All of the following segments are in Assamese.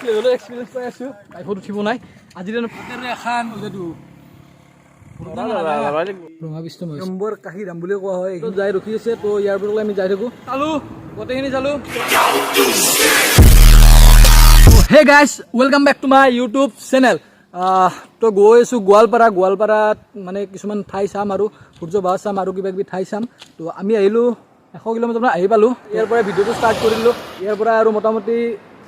লেভেলৰ এক্সপিৰিয়েঞ্চ পাই আছোঁ। লাইফত উঠিব নাই আজি। এখন ৰঙা বিষ্ণু নম্বৰ কাশী ধাম বুলি কোৱা হয়, এইটো যাই ৰখি আছে। তো ইয়াৰ পৰা আমি যাই থাকোঁ। চালোঁ, গোটেইখিনি চালোঁ। Hey guys, welcome back to my YouTube channel. তো গৈ আছোঁ গোৱালপাৰা। গোৱালপাৰাত মানে কিছুমান ঠাই চাম আৰু সূৰ্য পাহাৰ চাম আৰু কিবা কিবি ঠাই চাম। তো আমি আহিলোঁ, 100 কিলোমিটাৰমান আহি পালোঁ। ইয়াৰ পৰা ভিডিঅ'টো ষ্টাৰ্ট কৰিলোঁ। ইয়াৰ পৰা আৰু মোটামুটি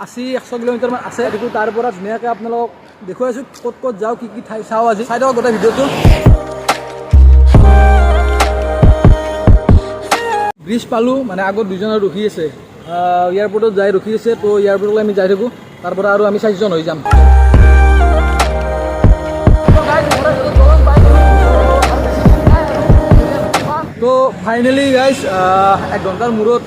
80-100 কিলোমিটাৰমান আছে। কিন্তু তাৰ পৰা ধুনীয়াকৈ আপোনালোকক দেখুৱাই আছোঁ ক'ত ক'ত যাওঁ, কি কি ঠাই চাওঁ। আজি চাই থাকক গোটেই ভিডিঅ'টো। ব্ৰিজ পালোঁ, মানে আগত দুজনৰ ৰখি আছে, এয়াৰপৰ্টত যাই ৰখি আছে। তো এয়াৰপৰ্টলৈ আমি যাই থাকোঁ, তাৰ পৰা আৰু আমি চাৰিজন হৈ যাম। তো ফাইনেলি গাইজ, এক ঘণ্টাৰ মূৰত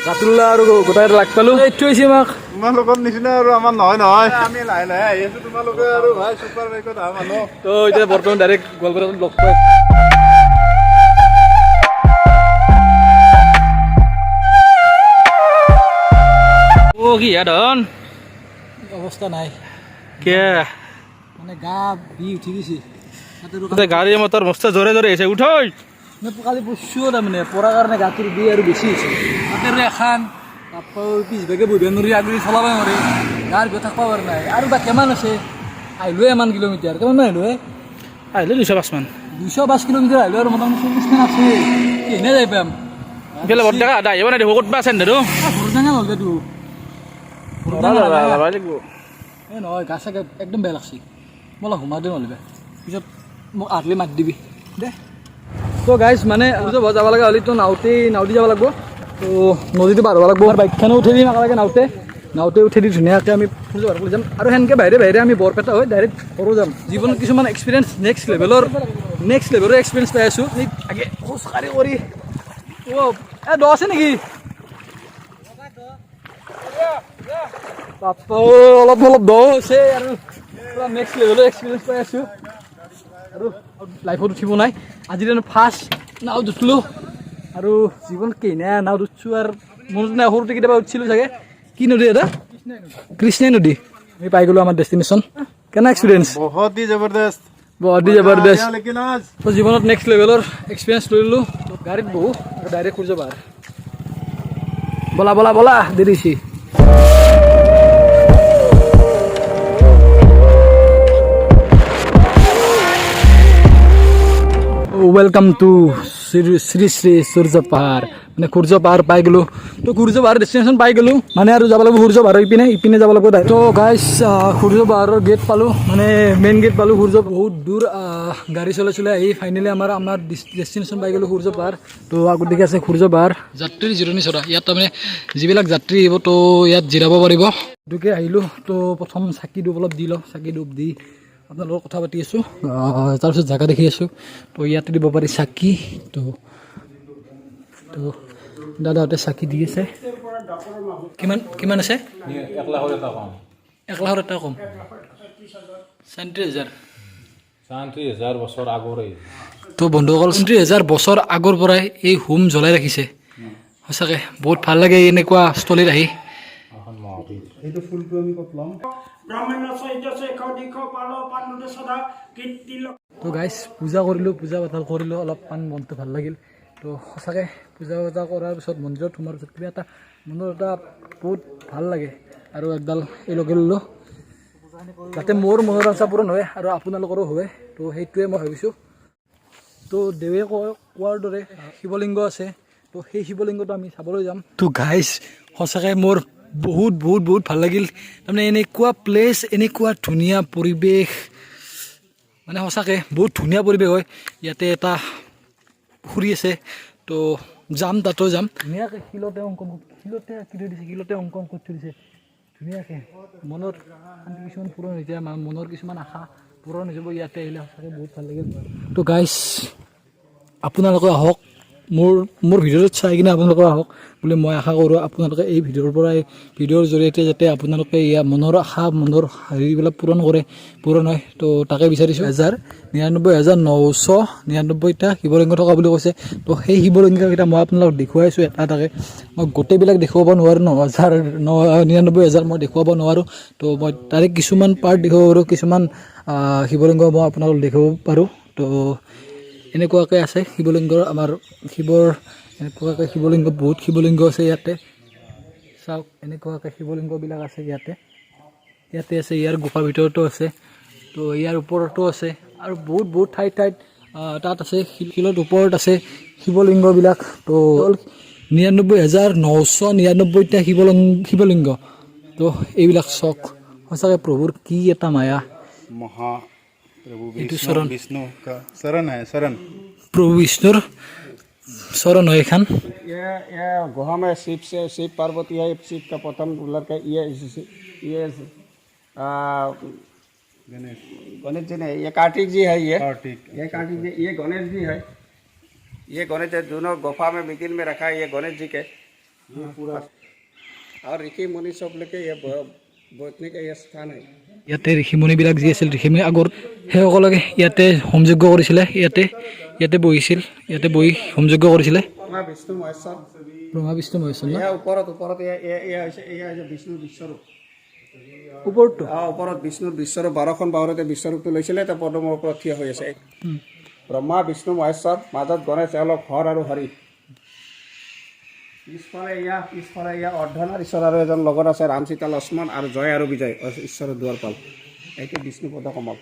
ৰাতুল্লা আৰু গোটাই লগ পালোঁ। এইটো হৈছে আমাক তোমালোকৰ নিচিনা আৰু আমাৰ নহয় নহয়, আমি লাহে লাহে আহি আছো। তোমালোকে আৰু ভাই ছুপাৰ বাইকত অহা মানুহ। তো এতিয়া বৰ্তমান ডাইৰেক্ট গোৱালপাৰাত লগ পাই। অ' কি ধন। অৱস্থা নাই। কে? মানে গা বিষ উঠি গৈছে তাতে। গাড়ী মটৰ মস্ত জোৰে জোৰে আহিছে, উঠৈ। মই কালি পৰছোও, তাৰমানে পৰাৰ কাৰণে গাটোৰ বিষ আৰু বেছি হৈছে। তাতে আৰু এখন তাৰপৰা পিছভাগে বহিব নোৱাৰি, আগুৰি চলাব নোৱাৰি, গাৰ বিষ থাকিব পৰা নাই। আৰু বা কিমান আছে? আহিলোৱে ইমান কিলোমিটাৰ, কিমান আহিলো হে? আহিলে 205মান। 205 কিলোমিটাৰ আহিলো আৰু মোটামুটি 40মান আছে। কেনে যাই পাম? ইফালে বৰডেকা আধা আহিব নাই দেখোন, ক'ত বা আছে ধৰো। ভৰডাঙা হ'ল দে। এই নহয়, গা চাগে একদম বেয়া লাগছে। মই অলপ সোমাই দিওঁ, নহ'লে পিছত মোক আহিলে মাত দিবি দে। তো গাইজ, মানে যাব লগা হ'লে তো নাওতেই নাওতে যাব লাগিব। তো নদীটো পাৰ হ'ব লাগিব আৰু বাইকখনো উঠি দিম একেলগে নাওতে। নাওতে উঠি দি ধুনীয়াকৈ আমি সূৰ্য পাহাৰলৈ যাম আৰু সেনেকৈ বাহিৰে বাহিৰে আমি বৰপেটা হৈ ডাইৰেক্ট ঘৰো যাম। জীৱনত কিছুমান এক্সপিৰিয়েঞ্চ, নেক্সট লেভেলৰ এক্সপিৰিয়েঞ্চ পাই আছোঁ। এই আগে খোজকাঢ়ি কৰি। অ' এ দ আছে নেকি? বাপ্পা, অলপ অলপ দ হৈছে আৰু পূৰা নেক্সট লেভেলৰ এক্সপিৰিয়েঞ্চ পাই আছোঁ। আৰু লাইফত উঠিব নাই আজি ফাৰ্ষ্ট নাওত উঠিলোঁ। আৰু জীৱনত কেইনা নাওত উঠছোঁ আৰু মনত নাই, সৰুতে কেতিয়াবা উঠিছিলোঁ চাগে। কি নদী এটা? কৃষ্ণাই নদী। আমি পাই গ'লোঁ আমাৰ ডেষ্টিনেশ্যন। কেনে এক্সপিৰিয়েঞ্চ? বহুত হি জবৰদস্ত। বহুত জবৰদস্ত। লেকিন আজ তো জীৱনত নেক্সট লেভেলৰ এক্সপিৰিয়েঞ্চ লৈ ল'লোঁ। গাড়ীত বহু আৰু ডাইৰেক্ট সূৰ্য পাহাৰ। ব'লা ব'লা ব'লা, দেৰি হৈছে। Welcome to Shri Shri Shri সূৰ্য পাহাৰ, মানে সূৰ্য পাহাৰ পাই গ'লোঁ। তো সূৰ্য পাহাৰ ডেষ্টিনেশ্যন পাই গ'লোঁ, মানে আৰু যাব লাগিব সূৰ্য পাহাৰৰ ইপিনে ইপিনে যাব লাগিব। তো গাইজ, সূৰ্য পাহাৰৰ গেট পালোঁ, মানে মেইন গেট পালোঁ। সূৰ্য বহুত দূৰ গাড়ী চলাই চলাই আহি ফাইনেলি আমাৰ আমাৰ ডেষ্টিনেশ্যন পাই গ'লোঁ, সূৰ্য পাহাৰ। তো আগত দেখি আছে সূৰ্য পাহাৰ যাত্ৰীৰ জিৰণি চৰা। ইয়াত তাৰমানে যিবিলাক যাত্ৰী আহিব, তো ইয়াত জিৰাব পাৰিব। সেইটোকে আহিলোঁ। তো প্ৰথম চাকি ধূপ অলপ দি লওঁ। চাকি ধূপ দি আপোনালোকৰ কথা পাতি আছোঁ। তাৰপিছত জেগা দেখি আছোঁ। তো ইয়াতে দিব পাৰি চাকি। তো তো দাদাহঁতে চাকি দি আছে। কিমান কিমান আছে? 1 লাখৰ এটা কম। 1 লাখৰ এটা কম, 37,000। 37,000 বছৰ আগৰে। তো বন্ধুসকল, 37,000 বছৰ আগৰ পৰাই এই হোম জ্বলাই ৰাখিছে। সঁচাকৈ বহুত ভাল লাগে এনেকুৱা স্থলীত আহি। এখন মহাবীৰ। এইটো ফুলটো আমি ক'ত ল'ম? ব্ৰাহ্মণ্য চৈত্য শেখ দিশ পাল পাণ্ডুতে সদা কীৰ্তি। তো গাইজ, পূজা কৰিলোঁ, পূজা পাতল কৰিলোঁ, অলপমান মনটো ভাল লাগিল। তো সঁচাকৈ পূজা পূজা কৰাৰ পিছত, মন্দিৰত সোমোৱাৰ পিছত কিবা এটা মনত এটা বহুত ভাল লাগে। আৰু একডাল এই লগাই ল'লোঁ, যাতে মোৰ মনৰ আশা পূৰণ হয় আৰু আপোনালোকৰো হয়। তো সেইটোৱে মই ভাবিছোঁ। তো দেৱে কোৱাৰ দৰে শিৱলিংগ আছে। তো সেই শিৱলিংগটো আমি চাবলৈ যাম। তো গাইজ, সঁচাকৈ মোৰ বহুত বহুত বহুত ভাল লাগিল। তাৰমানে এনেকুৱা প্লেচ, এনেকুৱা ধুনীয়া পৰিৱেশ, মানে সঁচাকৈ বহুত ধুনীয়া পৰিৱেশ হয়। ইয়াতে এটা পুখুৰী আছে। তো যাম, তাতো যাম। ধুনীয়াকৈ শিলতে অংকন, শিলতে আঁকি থৈ দিছে, শিলতে অংকন কৰি থৈ দিছে ধুনীয়াকৈ। মনৰ শান্তি কিছুমান পূৰণ হৈ যায়, মনৰ কিছুমান আশা পূৰণ হৈ যাব ইয়াতে আহিলে। সঁচাকৈ বহুত ভাল লাগিল। তো গাইজ, আপোনালোকে আহক। মোৰ মোৰ ভিডিঅ'টোত চাই কিনে আপোনালোকে আহক বুলি মই আশা কৰোঁ। আপোনালোকে এই ভিডিঅ'ৰ পৰাই, ভিডিঅ'ৰ জৰিয়তে যাতে আপোনালোকে ইয়াৰ মনৰ আশা, মনৰ হেৰিবিলাক পূৰণ কৰে, পূৰণ হয়, তো তাকে বিচাৰিছোঁ। 1099,999টা শিৱলিংগ থকা বুলি কৈছে। তো সেই শিৱলিংগকেইটা মই আপোনালোকক দেখুৱাইছোঁ এটা এটাকৈ। মই গোটেইবিলাক দেখুৱাব নোৱাৰোঁ, 9,099,000 মই দেখুৱাব নোৱাৰোঁ। তো মই তাৰে কিছুমান পাৰ্ট দেখুৱাব পাৰোঁ, কিছুমান শিৱলিংগ মই আপোনালোকক দেখুৱাব পাৰোঁ। তো এনেকুৱাকৈ আছে শিৱলিংগৰ, আমাৰ শিৱৰ এনেকুৱাকৈ শিৱলিংগ, বহুত শিৱলিংগ আছে ইয়াতে। চাওক, এনেকুৱাকৈ শিৱলিংগবিলাক আছে ইয়াতে। ইয়াতে আছে, ইয়াৰ গুফাৰ ভিতৰতো আছে, তো ইয়াৰ ওপৰতো আছে, আৰু বহুত বহুত ঠাইত ঠাইত তাত আছে, শিলত ওপৰত আছে শিৱলিংগবিলাক। তো 99,999টা শিৱলিংগ। তো এইবিলাক চাওক, সঁচাকৈ প্ৰভুৰ কি এটা মায়া। মহা প্ৰভু এইটো বিষ্ণু শৰণ। विष्णु का शरण है, शरण। প্ৰভু বিষ্ণুৰ চৰণ হয় এইখন। ये गुहा में शिव से शिव पार्वती है। शिव का प्रथम लड़का ये ये गणेश। गणेश जी ने, ये कार्तिक जी है ये। कार्तिक। ये कार्तिक जी, ये गणेश जी है। ये गणेश जी दोनों गुफा में मिडिल में रखा है, ये गणेश जी के पूरा और ऋषि मुनि सब लेके ये बैठने का ये स्थान है। ইয়াতে ঋষিমুনিবিলাক যি আছিল, ঋষিমুনি আগত, সেইসকলকে ইয়াতে হোমযজ্ঞ কৰিছিলে, ইয়াতে ইয়াতে বহিছিল, ইয়াতে বহি হোমযজ্ঞ কৰিছিলে। ব্ৰহ্মা বিষ্ণু মহেশ্বৰ। ব্ৰহ্মা বিষ্ণু মহেশ্বৰ ন? এয়া ওপৰত ওপৰত এয়া এয়া এয়া হৈছে, এয়া হৈছে বিষ্ণুৰ বিশ্বৰূপ। ওপৰটো? অ, ওপৰত বিষ্ণুৰ বিশ্বৰূপ। 12খন বাহুতে বিশ্বৰূপটো লৈছিলে, এতিয়া পদমৰ ওপৰত থিয় হৈ আছে। ব্ৰহ্মা বিষ্ণু মহেশ্বৰ, মাজত গণেশ, এওঁলোক হৰ আৰু হৰি। পিছফালে এয়া অৰ্ধনাৰীশ্বৰ আৰু এজন লগত আছে ৰাম, সীতা, লক্ষ্মণ আৰু জয় আৰু বিজয়, ঈশ্বৰৰ দুৱাৰপাল। এইটো বিষ্ণু পদ কমল।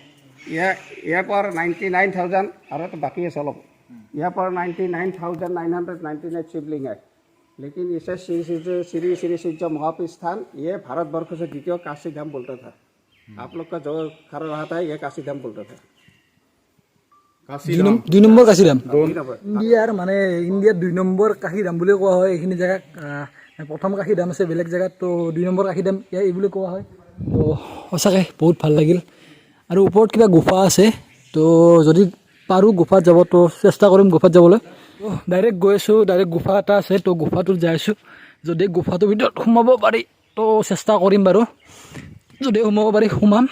ইয়াৰ পৰা 99,000 আৰু এটা বাকী আছে অলপ। ইয়াৰ পৰা 99,999 शिवलिंग है, लेकिन इसे श्री श्री श्री श्री शिव महापीठ स्थान, ये भारतवर्ष से द्वितीय काशी धाम बोलता था। आप लोग का जो खड़ा रहा था, ये काशी धाम बोलता था। কাশী। 2 নম্বৰ কাশীধাম ইণ্ডিয়াৰ, মানে ইণ্ডিয়াৰ 2 নম্বৰ কাশীধাম বুলি কোৱা হয় এইখিনি জেগাক। প্ৰথম কাশীধাম আছে বেলেগ জেগাত, তো 2 নম্বৰ কাশীধাম ইয়াৰ এই বুলি কোৱা হয়। তো সঁচাকৈ বহুত ভাল লাগিল। আৰু ওপৰত কিবা গুফা আছে, তো যদি পাৰোঁ গুফাত যাব, তো চেষ্টা কৰিম গুফাত যাবলৈ। তো ডাইৰেক্ট গৈ আছোঁ, ডাইৰেক্ট গুফা এটা আছে, তো গুফাটোত যাই আছোঁ। যদি গুফাটোৰ ভিতৰত সোমাব পাৰি তো চেষ্টা কৰিম বাৰু। যদি সোমাব পাৰি সোমাম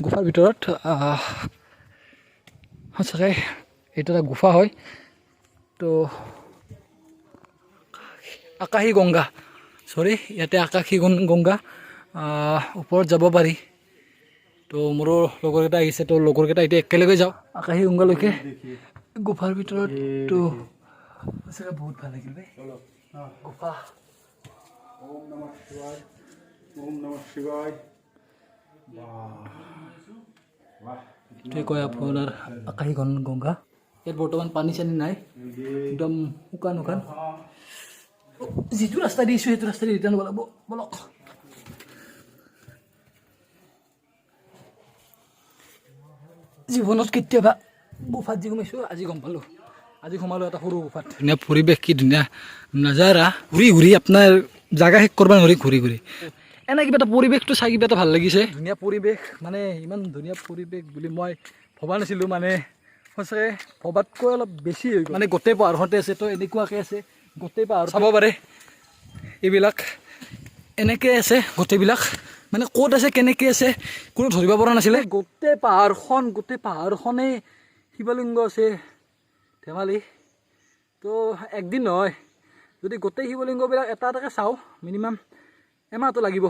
গুফাৰ ভিতৰত। সঁচাকৈ এইটো এটা গুফা হয়। তো আকাশী গংগা, চৰি, ইয়াতে আকাশী গংগা ওপৰত যাব পাৰি। তো মোৰো লগৰকেইটা আহিছে, তো লগৰকেইটা এতিয়া একেলগে যাওঁ আকাশী গংগালৈকে গুফাৰ ভিতৰত। তো সঁচাকৈ বহুত ভাল লাগিল বে গুফা। ওম নমঃ শিৱায়, ওম নমঃ শিৱায়। এইটোৱে কয় আপোনাৰ আকাশী গংগা। ইয়াত বৰ্তমান পানী চানী নাই, একদম শুকান শুকান। যিটো ৰাস্তা দিছোঁ সেইটো ৰাস্তা দি ৰিটাৰ্ণ হ'ব লাগিব। বলক। জীৱনত কেতিয়াবা গুফাত যি সোমাইছোঁ আজি গম পালোঁ, আজি সোমালোঁ এটা সৰু গুফাত। ধুনীয়া পৰিৱেশ, কি ধুনীয়া নাজাৰা। ঘূৰি ঘূৰি আপোনাৰ জাগা শেষ কৰিব নোৱাৰি ঘূৰি ঘূৰি। এনে কিবা এটা পৰিৱেশটো চাই কিবা এটা ভাল লাগিছে। ধুনীয়া পৰিৱেশ, মানে ইমান ধুনীয়া পৰিৱেশ বুলি মই ভবা নাছিলোঁ, মানে সঁচাকৈ ভবাতকৈ অলপ বেছি হৈ গ'ল। মানে গোটেই পাহাৰখনতে আছে, তো এনেকুৱাকৈ আছে গোটেই পাহাৰ চাব পাৰে। এইবিলাক এনেকৈ আছে গোটেইবিলাক, মানে ক'ত আছে কেনেকৈ আছে কোনো ধৰিব পৰা নাছিলে। গোটেই পাহাৰখন, গোটেই পাহাৰখনেই শিৱলিংগ আছে, ধেমালি। তো একদিন নহয়, যদি গোটেই শিৱলিংগবিলাক এটা এটাকৈ চাওঁ মিনিমাম এমাহটো লাগিব,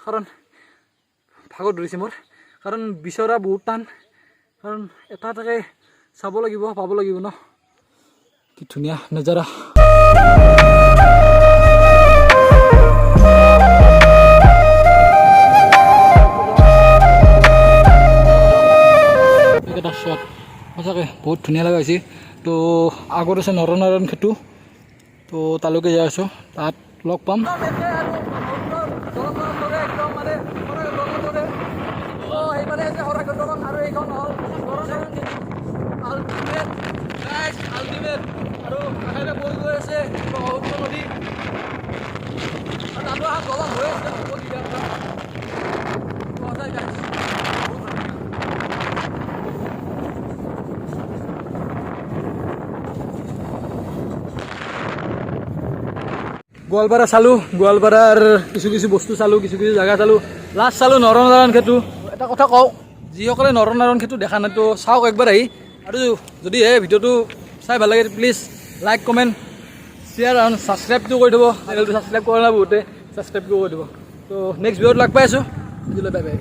কাৰণ ভাগৰ ধৰিছে মোৰ, কাৰণ বিচৰা বহুত টান, কাৰণ এটা এটাকৈ চাব লাগিব, পাব লাগিব ন। কি ধুনীয়া নজাৰা। এটা শ্বট সঁচাকৈ বহুত ধুনীয়া লগা হৈছে। তো আগত আছে নৰনাৰায়ণ সেতু, তো তালৈকে যাই আছোঁ, তাত লগ পাম। আৰু কাষেৰে বৈ গৈ আছে ব্ৰহ্মপুত্ৰ নদী, আৰু তাতো এখন দলং হৈ আছে, হ'ব কিবা এটা। সঁচাই guys, বহুত ভাল লাগিল। গোৱালপাৰা চালোঁ, গোৱালপাৰাৰ কিছু কিছু বস্তু চালোঁ, কিছু কিছু জেগা চালোঁ, লাষ্ট চালোঁ নৰনাৰায়ণ সেতু। এটা কথা কওঁ, যিসকলে নৰনাৰায়ণ সেতু দেখা নাই, তো চাওক একবাৰ আহি। আৰু যদি এই ভিডিঅ'টো চাই ভাল লাগে, প্লিজ লাইক, কমেণ্ট, শ্বেয়াৰ আৰু ছাবস্ক্ৰাইবটো কৰি দিব। চেনেলটো ছাবস্ক্ৰাইব কৰা নাই বহুতে, ছাবস্ক্ৰাইবটো কৰি দিব। তো নেক্সট ভিডিঅ'ত লগ পাই আছোঁ। Bye bye.